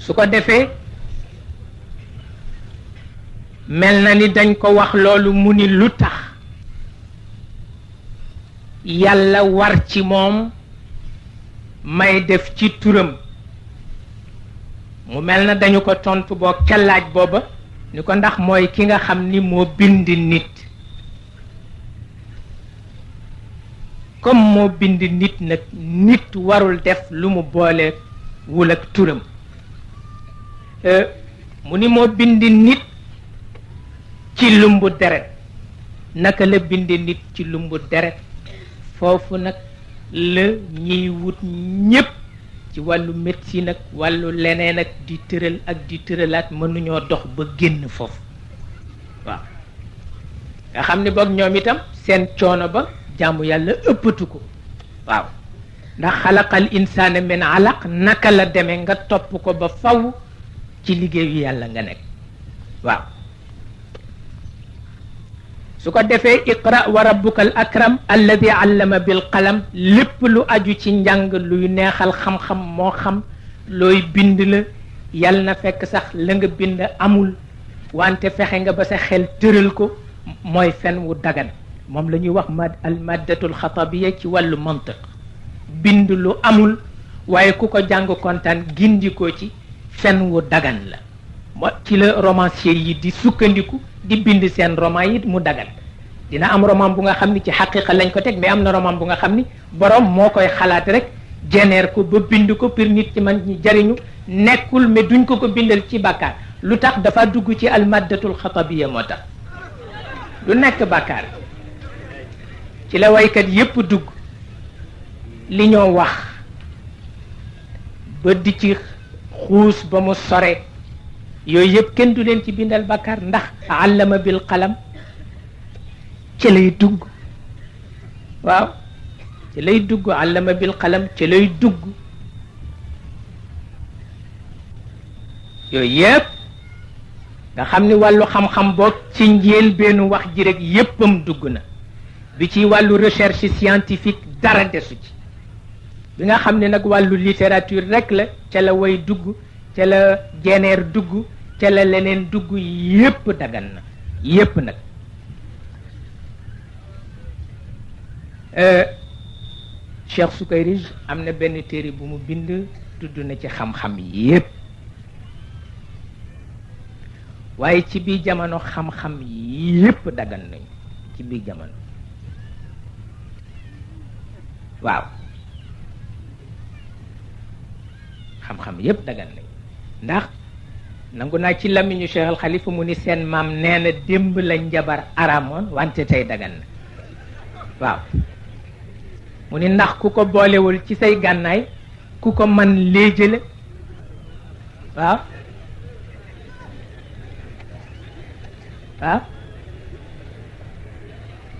su ko defee mel na ni dañ ko wax loolu mu ni lu tax yàlla war ci moom may def ci turam mu mel na dañu ko tontu boo ca laaj booba ni ko ndax mooy ki nga xam ni moo bind nit comme moo bind nit nag nit warul def lu mu boole wul ak turam mu ni moo bind nit ci lumbu deret naka la bind nit ci lumbu deret foofu nag la ñiy wut ñépp ci wàllu médecine ak wàllu leneen ak di tëral ak di tëralaat mënuñoo dox ba génn foofu waaw nga xam ni boog ñoom itam seen coono ba jaamu yàlla ëppatu ko waaw ndax xalaqal insaana min alaq naka la demee nga topp ko ba faw ci liggéeyu yàlla nga nekk waaw su ko defee iqra wa rabbuka al akram alladi allama bil qalam lépp lu aju ci njàng luy neexal xam-xam moo xam looy bind la yàlla na fekk sax la nga bind amul wante fexe nga ba sa xel tëral ko mooy fen wu dagan moom la ñuy wax al maddatul xatabiya ci wàllu mantiq bind lu amul waaye ku ko jàng kontaan gindikoo ci fen wu dagan la mo ci la romancier yi di sukkandiku di bind seen roman yi mu dagan dina am roman bu nga xam ni ci xaqiqa lañ ko teg mais am na roman bu nga xam ni borom moo koy xalaat rek jeneer ko ba bind ko pour nit ci man ñi jariñu nekkul mais duñ ko bindal ci bàkkaar lu tax dafa dugg ci almaddatul xatabiya moo tax du nekk bàkkaar ci la waykat yépp dugg li ñoo wax ba di ci xuus ba mu sore yooyu yëpp kenn du leen ci bindal bàkkaar ndax allama bil qalam ci lay dugg waaw ci lay dugg allama bil qalam ci lay dugg yooyu yëpp nga xam ni wàllu xam-xam boog ci njël benn wax ji rek yéppam dugg na bi ci wàllu recherche scientifique dara desu ci bi nga xam ne nag wàllu littérature rek la ca la way dugg ca la jeneer dugg ca la leneen dugg yépp dagan na yépp nag Cheikh Sukayrij am na benn téere bu mu bind tudd na ci xam-xam yépp waaye ci biir jamono xam-xam yépp dagan nañ ci biir jamono waaw xam-xam yépp dagan nañ ndax nangu naa ci lamiñu Cheikh al Khalifa mu ni seen maam nee na démb la njabar aramoon wante tey dagan na waaw mu ni ndax ku ko boolewul ci say gànnaay ku ko man léejale waaw waaw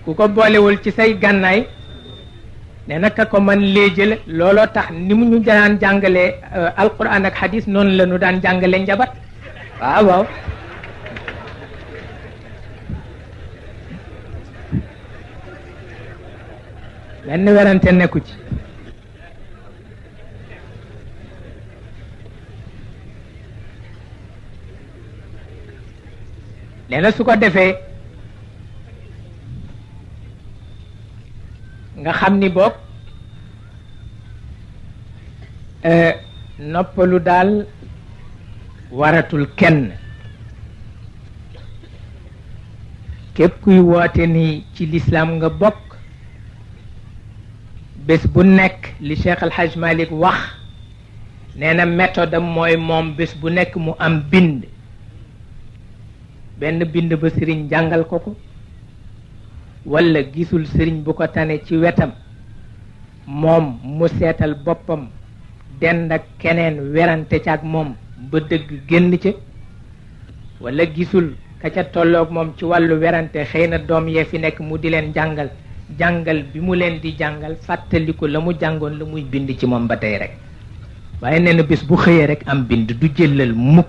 ku ko boolewul ci say gànnaay ne naka ko man léejale looloo tax ni mu ñu daan jàngalee alquran ak hadis noonu la ñu daan jàngale njabat waaw waaw benn werante nekku ci leena su ko defee nga xam ni boog noppalu daal waratul kenn képp kuy woote ni ci lislaam nga bokk bés bu nekk li Cheikh Al Hadj Malick wax nee na méthode am mooy moom bés bu nekk mu am bind benn bind ba sëriñ jàngal ko ko walla gisul sëriñ bu ko tane ci wetam moom mu seetal boppam dend ak keneen werante ca ak moom ba dëgg génn ca walla gisul ka ca tolloog moom ci wàllu werante xëy na doom yee fi nekk mu di leen jàngal bi mu leen di jàngal fàttaliku la mu jàngoon la muy bind ci moom ba tey rek waaye nee na bés bu xëyee rek am bind du jëlal mukk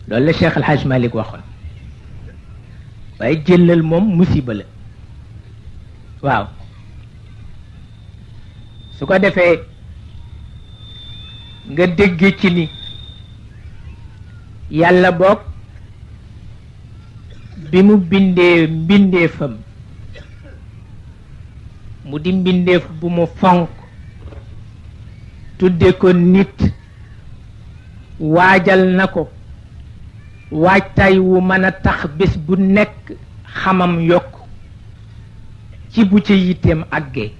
loolu la Cheikh Al Hadj Malick waxoon waaye jëlal moom musiba la waaw su ko defee nga dégg ci ni yàlla boog bi mu bindee mbindeefam mu di mbindeef bu mu fonk tudde ko nit waajal na ko waajtaay wu mën a tax bés bu nekk xamam yokk ci bu ca yitteem àggee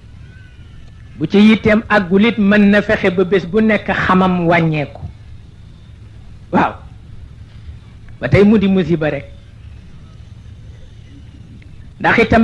bu ca yitteem àggulit mën na fexe ba bés bu nekk xamam wàññeeku waaw ba tey mu di musiba rek ndax itam